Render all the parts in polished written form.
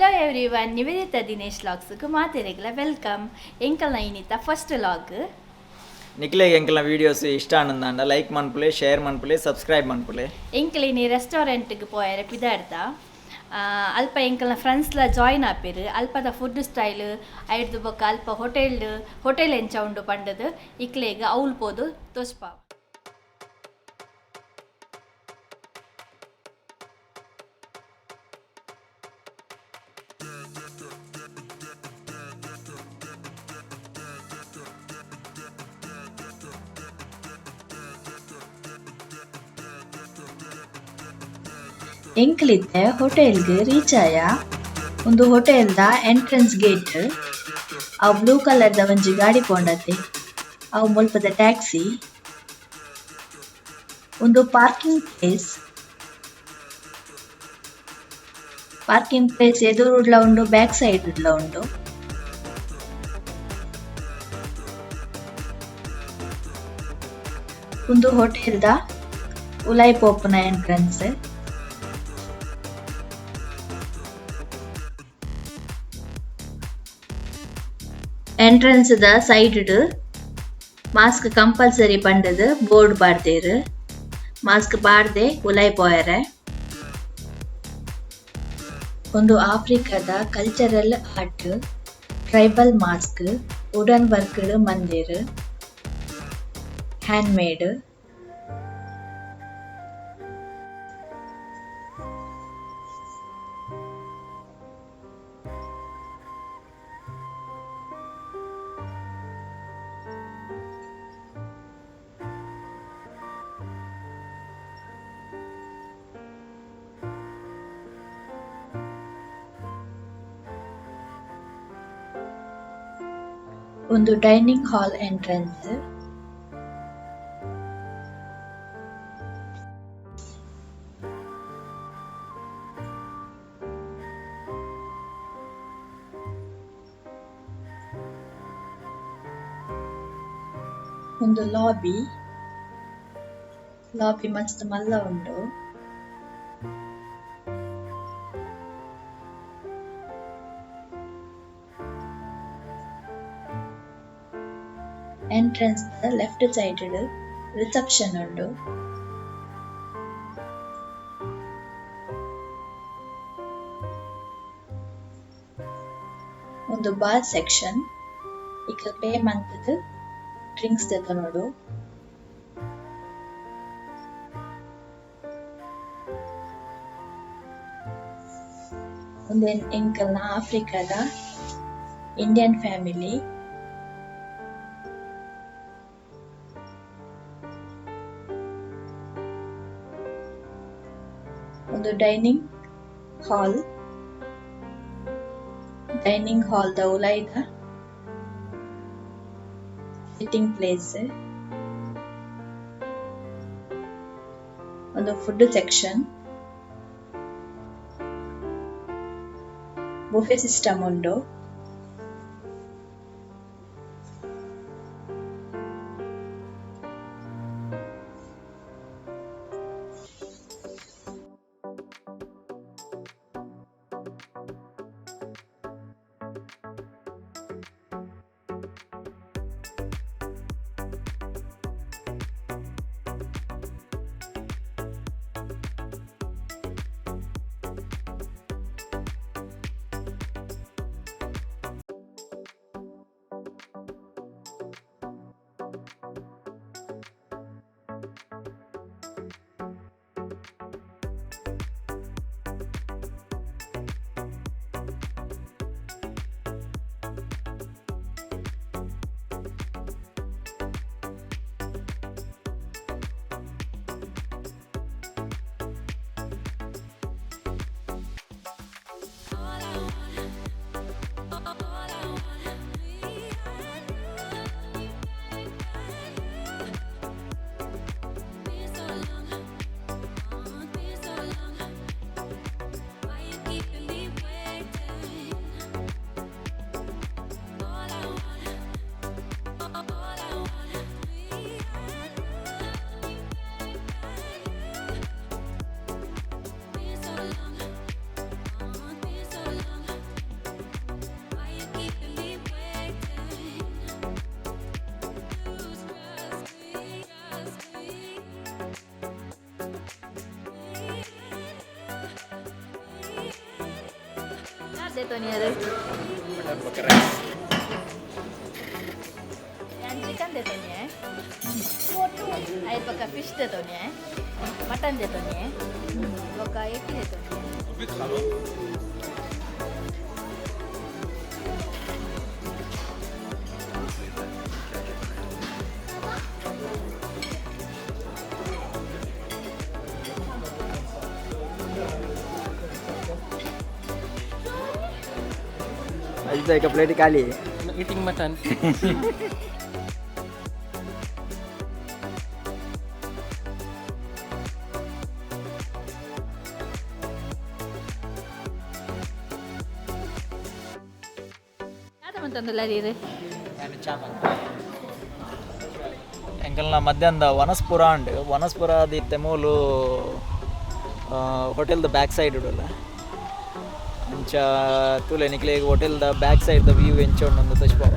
Hello everyone, Nivedita Dinesh vlogs ಮಾತೆರೆಗ್ಲ welcome. ಎಂಕಲ್ನ ಇನ್ನಿತ ಫಸ್ಟ್ ಲಾಗ್. ನಿಕ್ಲೆಗ್ ಎಂಕಲ್ನ ವೀಡಿಯೋಸ್ ಇಷ್ಟ ಆನಂದಾಂಡ ಲೈಕ್ ಮನ್ಪುಲೆ, ಶೇರ್ ಮನ್ಪುಲೆ, ಸಬ್ಸ್ಕ್ರೈಬ್ ಮನ್ಪುಲೆ. ಎಂಕಲ್ ಇನಿ ರೆಸ್ಟೋರೆಂಟ್ಗೆ ಪೋಯರೆ ಪಿದಾಡ್ದ. ಅಲ್ಪ ಎಂಕಲ್ನ ಫ್ರೆಂಡ್ಸ್ಲ ಜಾಯ್ನ್ ಆಪೆರ್. ಅಲ್ಪದ ಫುಡ್ ಸ್ಟೈಲ್ ಐಡ್ದು ಬೊಕ್ಕ ಅಲ್ಪ ಹೋಟೆಲ್ ಹೋಟೆಲ್ ಎಂಚ ಉಂಡು ಪಂಡದು ಇಕ್ಲೆಗ್ ಅವ್ಲು ಪೋದು ತೋಜ್ಪಾವ. ಎಂಕ್ಲಿತ್ತೆ ಹೋಟೆಲ್ಗ್ ರೀಚ್ ಆಯ. ಉಂದು ಹೋಟೆಲ್ ದ ಎಂಟ್ರೆನ್ಸ್ ಗೇಟ್. ಅವು ಬ್ಲೂ ಕಲರ್ ದ ಒಂಜಿ ಗಾಡಿ ಪೋಂಡತೆ ಅವು ಮುಲ್ಪದ ಟ್ಯಾಕ್ಸಿ. ಉಂದು ಪಾರ್ಕಿಂಗ್ ಪ್ಲೇಸ್. ಪಾರ್ಕಿಂಗ್ ಪ್ಲೇಸ್ ಎದುರುಡ್ಲ ಉಂಡು, ಬ್ಯಾಕ್ ಸೈಡ್ ಡ್ಲ ಉಂಡು. ಉಂದು ಹೋಟೆಲ್ ದ ಉಲಾಯಿ ಪೋಪುನ ಎಂಟ್ರೆನ್ಸ್. ಎಂಟ್ರೆನ್ಸ್ ದ ಸೈಡ್ ಡ್ ಮಾಸ್ಕ್ ಕಂಪಲ್ಸರಿ ಪಂಡುದು ಬೋರ್ಡ್ ಪಾಡ್ದೆರ್. ಮಾಸ್ಕ್ ಪಾಡ್ದೆ ಉಲಾಯಿ ಪೋಯೆರೆ. ಉಂದು ಆಫ್ರಿಕಾದ cultural art, tribal mask, wooden work ಡ್ ಮಂದೆರ್, ಹ್ಯಾಂಡ್ ಮೇಡ್. ಉಂದು ಡೈನಿಂಗ್ ಹಾಲ್ ಎಂಟ್ರೆನ್ಸ್. ಉಂದು ಲಾಬಿ. ಲಾಬಿ ಮಸ್ತ್ ಮಲ್ಲ ಉಂಡು. ಎಂಟ್ರೆನ್ಸ್ ದ ಲೆಫ್ಟ್ ಸೈಡ್ ಡ್ ರಿಸೆಪ್ಷನ್ ಉಂಡು. ಉಂದು ಬಾರ್ ಸೆಕ್ಷನ್. ನಿಕುಲು ಪೇ ಮಂತುದು ಡ್ರಿಂಕ್ಸ್ ದೆತೊನೊಡು. ಉಂದೆನ್ ಎಂಕಲ್ನ ಆಫ್ರಿಕಾದ ಇಂಡಿಯನ್ ಫ್ಯಾಮಿಲಿ. ಉಂದು ಡೈನಿಂಗ್ ಹಾಲ್. ಡೈನಿಂಗ್ ಹಾಲ್ ದ ಉಲಾಯಿದ ಸಿಟ್ಟಿಂಗ್ ಪ್ಲೇಸ್. ಉಂದು ಫುಡ್ ಸೆಕ್ಷನ್. ಬಫೆ ಸಿಸ್ಟಮ್ ಉಂಡು. ದೇತೋನಿಯರು. ಯಾನ್ ಚಿಕನ್ ದೇತೋನಿಯೆ, ಐದು ಬೊಕ್ಕ ಫಿಶ್ ದೇತೋನಿಯೆ, ಮಟನ್ ದೇತೋನಿಯೆ, ಬೊಕ್ಕ ಎಗ್ ದೇತೋನಿಯೆ. ಅಜಿತ ಈಗ ಪ್ಲೇಟ್ ಖಾಲಿ. Eating mutton. ದಾದ ಮಂತೊಂದುಲ್ಲ ರೀರು? ಎಂಕಲ್ನ ಮಧ್ಯಾಹ್ನದ ವನಸ್ಪುರ ಅಂಡ್ ವನಸ್ಪುರ the ಮೂಲು ಹೋಟೆಲ್ದ ಬ್ಯಾಕ್ ಸೈಡ್ ಉಡಲ್ಲ. ಅಂಚ ತೂಲೆ, ನಿಕ್ಲೆ ಹೋಟೆಲ್ದ ಬ್ಯಾಕ್ ಸೈಡ್ ದ ವ್ಯೂ ಎಂಚ ಉಂಡು ಅಂದ್ ತೋಜ್ಪಾವ.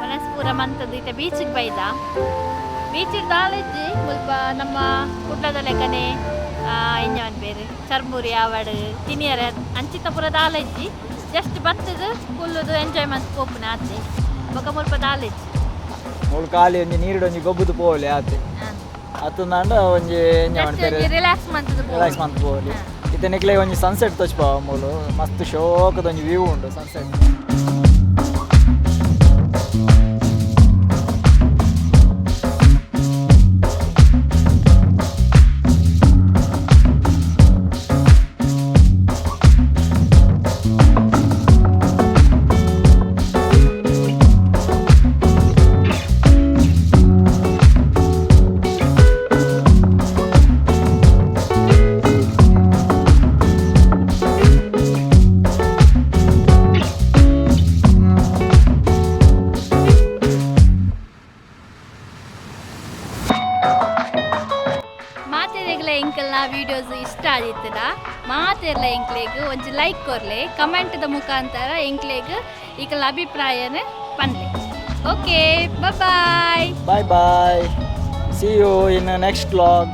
ವನಸ್ಪುರ ಮಂತದ್ದು ಇತ್ತೆ ಬೀಚಿಗೆ ಬೈದ. ಬೀಚಿಗೆ ದಾಲಿಜ್ಜಿ, ಮುಲ್ಪ ನಮ್ಮ ಕುಡ್ಲದ ಲೆಕ್ಕನೆ ಎಂಜ ಬೇರೆ ಚರ್ಮುರಿ ಆವಡ್ ತಿನಿಯರ ಅಂಚಿತ ಪೂರ ದಾಲಿಜ್ಜಿ. ಜಸ್ಟ್ ಬತ್ತದು ಕುಲ್ಲುದು ಎಂಜಾಯ್ ಮಂತ್ ಪೋಪುನ ಆತೆ. ಬೊಕ ಮುಲ್ಪ ದಾಲಿಜ್ಜಿ. ಮೂಲು ಖಾಲಿ ಒಂಜಿ ನೀರುಡು ಒಂಜಿ ಗೊಬ್ಬುದು ಪೋವಲಿ ಆತೆ. ಅತ್ತಂದಾಂಡ ಒಂಜಿ ಎಂಜ ಮನ್ಪೆರ್ ರಿಲ್ಯಾಕ್ಸ್ ಮಂತದ್ದು. ರಿಲ್ಯಾಕ್ಸ್ ಮಂತ್ ಪೋವಲಿ. ಇತ್ತೆ ನಿಕ್ಲೆ ಒಂಜಿ ಸನ್ಸೆಟ್ ತೋಜ್ಪಾವ. ಮೂಲು ಮಸ್ತ್ ಶೋಕದ ಒಂಜಿ ವ್ಯೂ ಉಂಡು ಸನ್ಸೆಟ್. ಮಾತೆರೆಗ್ಲ ಎಂಕಲ್ನ ವೀಡಿಯೋಸ್ ಇಷ್ಟ ಆದಿತ್ತದ ಮಾತೆರ್ಲ ಎಂಕ್ಲೆಗ್ ಒಂಜಿ ಲೈಕ್ ಕೊರ್ಲೆ. ಕಮೆಂಟ್ದ ಮುಖಾಂತರ ಎಂಕ್ಲೆಗ್ ಈಕಲ್ನ ಅಭಿಪ್ರಾಯನ ಪನ್ಲೆ. Okay, bye. Bye bye, see you in next vlog.